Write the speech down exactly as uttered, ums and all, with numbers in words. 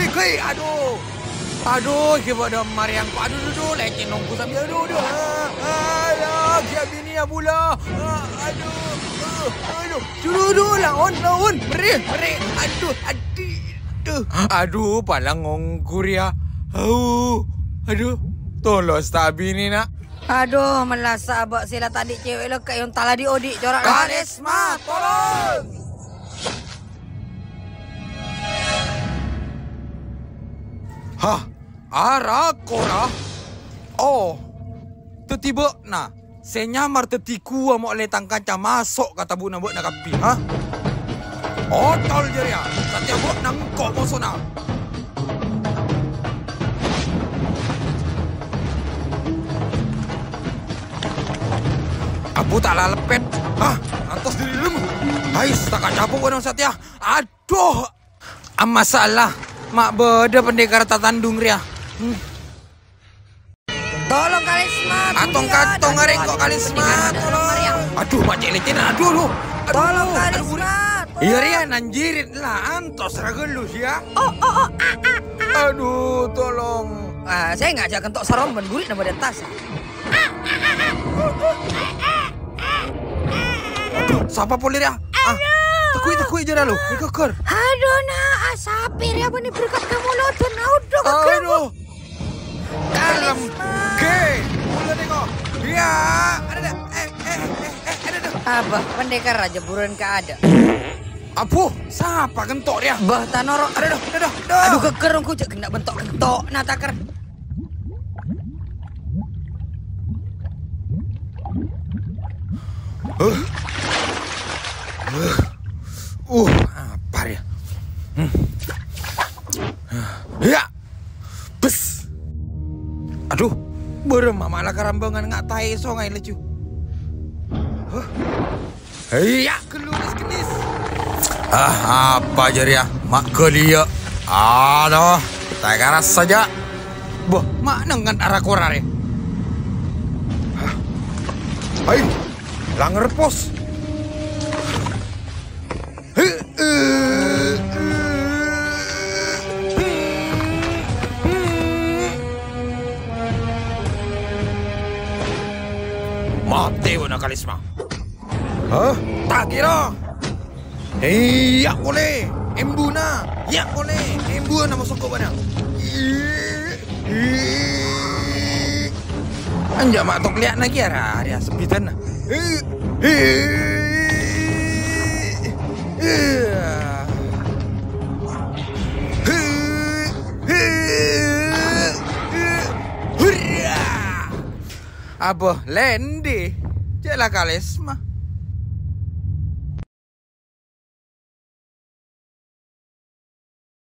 Hei, hei, aduh. Aduh, ghi' bâdâ marèya engko'. Aduh, duh, duh, lècèn ongghu sampèyan. Aduh, duh. Ah, ah, ya, ghi' abinèya bulâ. Ah, aduh, ah, aduh. Duh, duh, duh, laon, laon. Mèrè, mèrè. Aduh, aduh, duh. Aduh, palang ongghu rèya. Au. Aduh, tolos ta' abinè, na'. Aduh, mellassa abâ' sè la tadâ' cèwèk la ka'èntala dhi'-odhi' cora'. Karisma, tolong! Hah? Ara-kora? Oh, dhâddhi bâ'na sè nyamar dhâddhi ghuwa mo' ollè tang kanca maso' ka tabu'na bâ'na kabbhi, ha? Otol jârèya, satèya bâ'na engko' mosona. Abu ta' la leppet. Hah? Antos dâri lem. Hais, ta' kacapo bâ'na satèya. Aduh! Amma sala, ma' bâdâ pendekar tatandung rèya. Hmm. Tolong, Kalisma, atong-katong arèng kok, Kalisma, tolong. Aduh, ma' cè' lècèn, aduh, aduh. Tolong, Karisma, tolong. Iyâ, rèya nanjirit la, antos ra ghâllu, yâ. Oh, oh, oh, ah, ah, ah. Aduh, tolong. Ah, saya ngajak kentok saromban, guri nama dan tas. Aduh, sapa polè rèya? Ah, teggu'i, teggu'i jârèya lo, èghâghâr. Aduh, na', ah, sapè rèya bânnè berkat kamola, aduh, na', aduh, ghâghâr. Aduh. Kalem. Oke. Mulai kok. Iya. Ada, ada. Eh, eh, eh, eh, ada, ada. Apa? Pendekar aja buruan ka ada. Abu, sapa kentok dia? Bah, tanoro. Ada, ada, ada, ada. Aduh, ghâghâr, engko' jhâ' kena bentok-bentok, na, takèr. Uh. Uh. Uh, apa dia? Hmm. Ya. Bes. Aduh, bârâmma ma' la karambângan nga' taè songay laju. Huh? Hèya, ghâllu nis-gendhis. Ah, apa jârèya? Ma' ghâliyâ. Aduh, ta' karassa jâ'. Bâh, ma' nengnget ara-kora rè. Hah? Hai, la ngerpos. Matè bâ'na Kalisma. Hah? Ta' kèra. Iyâ polè. Embuna. Iyâ polè. Embuna masok ka bâ'na. Enjâ' ma' tok lèya'na kèya ra, rèya sebbhidhânna. Hurra! Abâ, lèndhi. Cè' la Kalisma.